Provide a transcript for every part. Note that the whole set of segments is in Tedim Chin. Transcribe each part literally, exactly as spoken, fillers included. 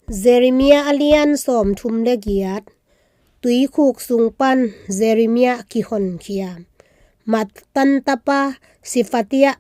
Jeremiah a lian sawmthum le giat. Tuikhuk sung pan Jeremiah kihonkhia. Mattan tapa Sefatiah,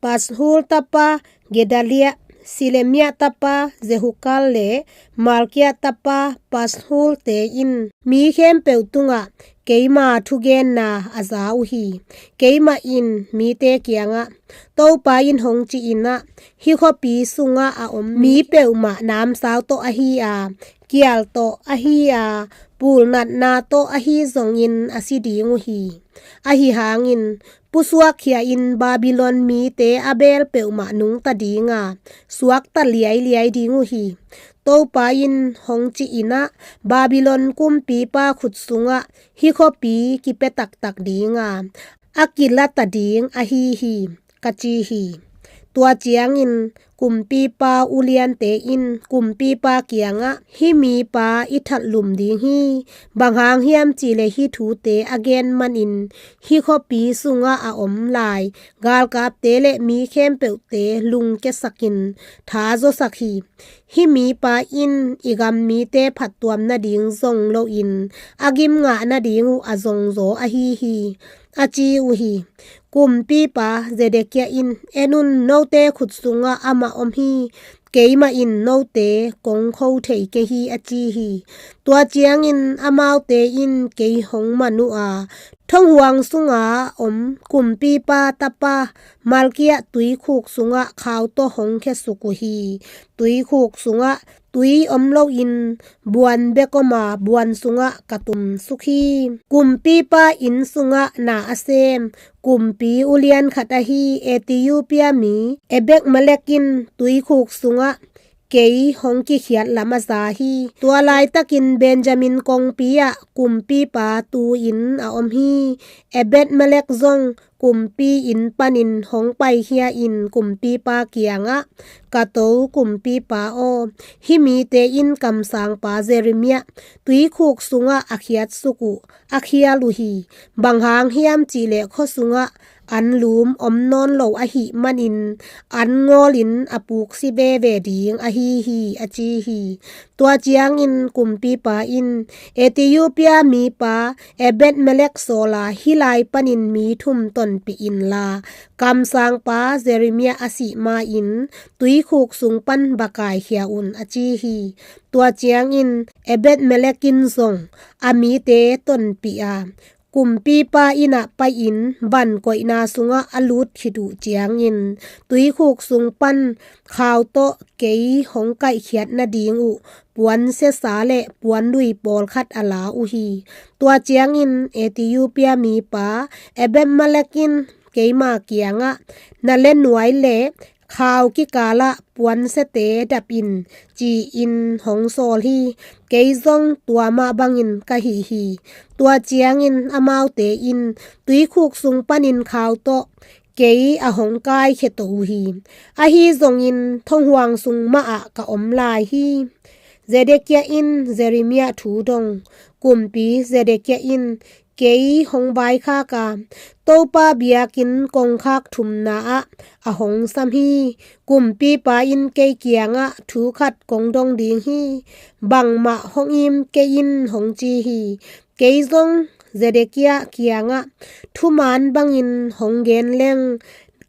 Pashhur tapa Gedaliah, Selemiah tapa Jehukal le Malkiah tapa Pashhur-te in mi khempeuh tungah keima thugenna a za uh hi. Keimah in mite kiangah, Topa in hong cih in ah, hih khuapi sungah a om mi peuhmah namsau tawh ahi a, kial tawh ahi a, pulnatna tawh ahi zongin a si ding uh hi. Ahi hangin pusuakkhia-in Babylon mite a beel peuhmah nungta ding a, suakta liailiai ding uh hi. Topa in hong cih in ah, Babylon kumpipa khut sungah hih khuapi kipia taktak ding a, a kilata ding ahi hi, ka ci hi. Tua ciangin kumpipa uliante in kumpipa kiangah, Hih mipa i thatlum ding hi. Bang hang hiam cihleh hih thute a gen manin hih khuapi sungah a om lai galkapte le mi khempeuhte lungkiasakin thazaw sak hi. Hih mipa in i gam mite phattuam nading zong loin a gim ngah nading uh a zongzaw ahi hi, a ci uh hi. Kumpipa Zedekiah in, En un, note khut sungah amah om hi. Keimah in note kong kho thei kei hi, a ci hi. Tua ciangin amaute in kei hong man uh a, thonghuang sunga om kumpipa tapa Malkiah tuikhuk sungah khau tawh hong khiasuk uh hi. Tuikhuk sungah tui om loin buan bek om a, buan sungah ka tumsuk hi. Kumpipa inn sungah na a sem kumpi ulian khat ahi Ethiopia mi Ebed-melek in tuikhuk sungah kei hong kikhiat lam a za hi. Tua laitakin Benjamin kongpi ah kumpipa tu-in a om hi. Ebed-melek zong kumpi inn panin hong paikhia-in kumpipa kiangah, Ka to kumpipa aw, hih mite in kamsangpa Jeremiah tuikhuk sungah a khiatsuk uh, a khial uh hi. Bang hang hiam cihleh khua sungah anlum om nawn lo ahih manin an ngawlin a puksi veve ding ahi hi, a ci hi. Tua ciangin kumpipa in, Ethiopia mipa Ebed-melek sawla hih lai panin mi thum tonpih inla, kamsangpa Jeremiah a sih ma-in tuikhuk sung pan va kaikhia un, a ci hi. Tua ciangin Ebed-melek in zong a mite tonpih a, kumpipa inn ah pai-in van koihna sungah a lut khit uh ciangin tuikhuk sung pan khau tawh kei hong kaihkhiat nading uh puansiasa le puanlui pawlkhat a la uh hi. Tua ciangin Ethiopia mipa Ebed-melek in keima kiangah, Na le nuai le khau kikalah puansiate dap in, ci-in hong sawl hi. Kei zong tua mah bangin ka hih hi. Tua ciangin amaute in tuikhuk sung panin khau tawh kei a hong kaikhia to uh hi. Ahi zongin thonghuang sung mah ah ka om lai hi. Zedekiah in Jeremiah thu dong. Kumpi Zedekiah in kei hong vaikhak a, Topa biakinn kongkhak thumna ah a hong sam hi. Kumpipa in kei kiangah thu khat kong dong ding hi. Bangmah hong im kei in, hong ci hi. Kei zong Zedekiah kiangah, Thuman bangin hong gen leng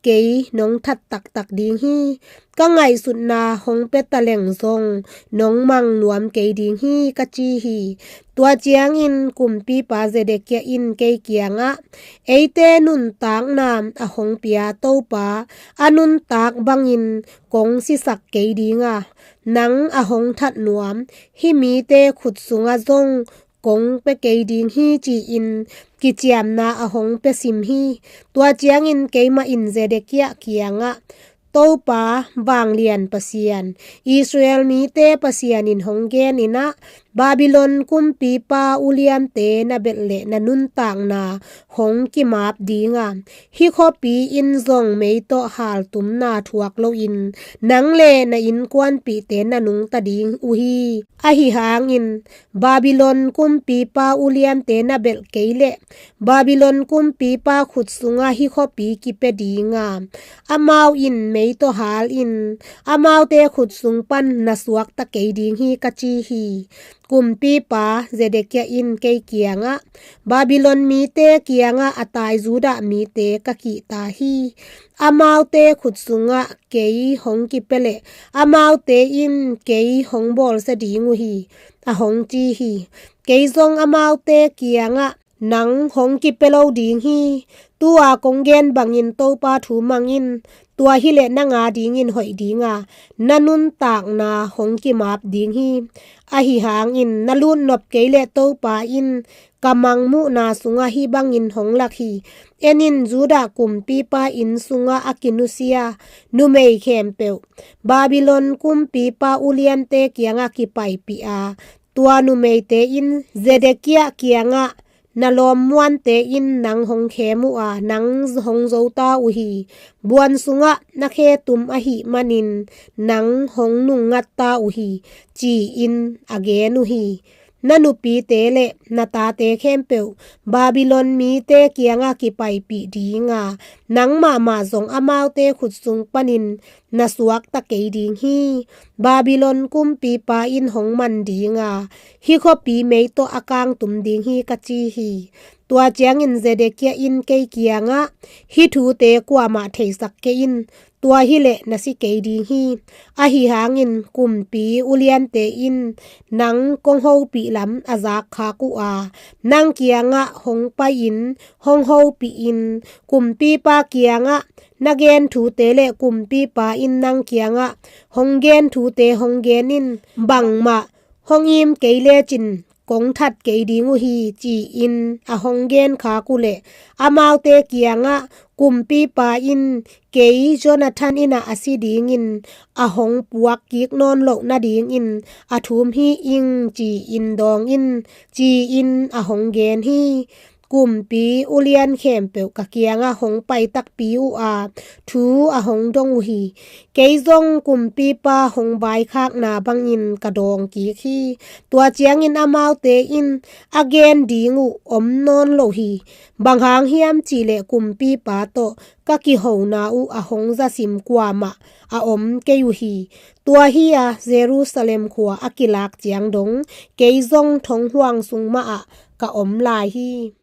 kei nong that taktak ding hi. Ka ngaihsutna hong pia taleng zong nong mang nuam kei ding hi, ka ci hi. Tua ciangin kumpipa Zedekiah in kei kiangah, Eite nuntakna a hong pia Topa a nuntak bangin kong sisak kei ding a, nang a hong that nuam hih mite khut sungah zong kong pia kei ding hi, ci-in kiciamna a hong pia sim hi. Tua ciangin keimah in Zedekiah kiangah, Topa, vanglian Pasian, Israel mite Pasian in hong gen in ah, Babylon kumpipa uliante na belh le na nuntakna hong kimap ding a, hih khuapi in zong mei tawh haltumna thuak loin nang le na innkuanpihte na nungta ding uh hi. Ahi hangin Babylon kumpipa uliante na belh kei leh Babylon kumpipa khut sungah hih khuapi kipia ding a, amau in kei tawh hal in, amaute khut sung pan na suakta kei ding hi, ka ci hi. Kumpipa Zedekiah in kei kiangah, Babylon mite kiangah a tai Judah mite ka kihta hi. Amaute khut sungah kei hong kipia leh amaute in kei hong bawlsia ding uh hi, a hong ci hi. Kei zong amaute kiangah, nang hong kipia lo ding hi. Tu-a kong gen bangin Topa thu mang in. Tua hileh nang adingin hoih ding a, na nuntakna hong kimap ding hi. Ahi hangin na lutnop kei leh Topa in ka mangmuhna sungah hih bangin hong lak hi. En in, Judah kumpipa inn sungah a kinusia numei khempeuh Babylon kumpipa uliante kiangah kipaipih a, tua numeite in Zedekiah kiangah, na lawmmuante in nang hong khem uh a, nang hong zo ta uh hi. Buan sungah na khe tum ahih manin nang hong nungngat ta uh hi, ci-in a gen uh hi. Na nupite le na tate khempeuh Babylon mite kiangah kipaipih ding a, nang mahmah zong amaute khut sung panin na suakta kei ding hi. Babylon kumpipa in hong man ding a, hih khuapi mei tawh a kangtum ding hi, ka ci hi. Tua ciangin Zedekiah in kei kiangah, hih thute kuamah theisak kei in. Tua hileh na si kei ding hi. Ahi hangin kumpi uliante in nang kong hopih lam a zak khak uh a, nang kiangah hong pai-in hong hopih in, kumpipa kiangah na gen thute le kumpipa in nang kiangah hong gen thute hong gen in. Bangmah hong im kei lecin kong that kei ding uh hi, ci-in a hong gen khak uh leh, amaute kiangah, kumpipa in kei Jonathan in ah a si dingin a hong puak kik nawn loh nadingin a thum hi ing, ci-in dawng in, ci-in a hong gen hi. Kumpi ulian khempeuh ka kiangah hong pai takpi uh a, thu a hong dong uh hi. Kei zong kumpipa hong vaikhakna bangin ka dawng kik hi. Tua ciangin amaute in a gen ding uh om nawn lo hi. Bang hang hiam cihleh kumpipa tawh ka kihona uh a hong zasim kuamah a om kei uh hi. Tua hi-a Jerusalem khua a kilak ciang dong kei zong thonghuang sung mahah ka om lai hi.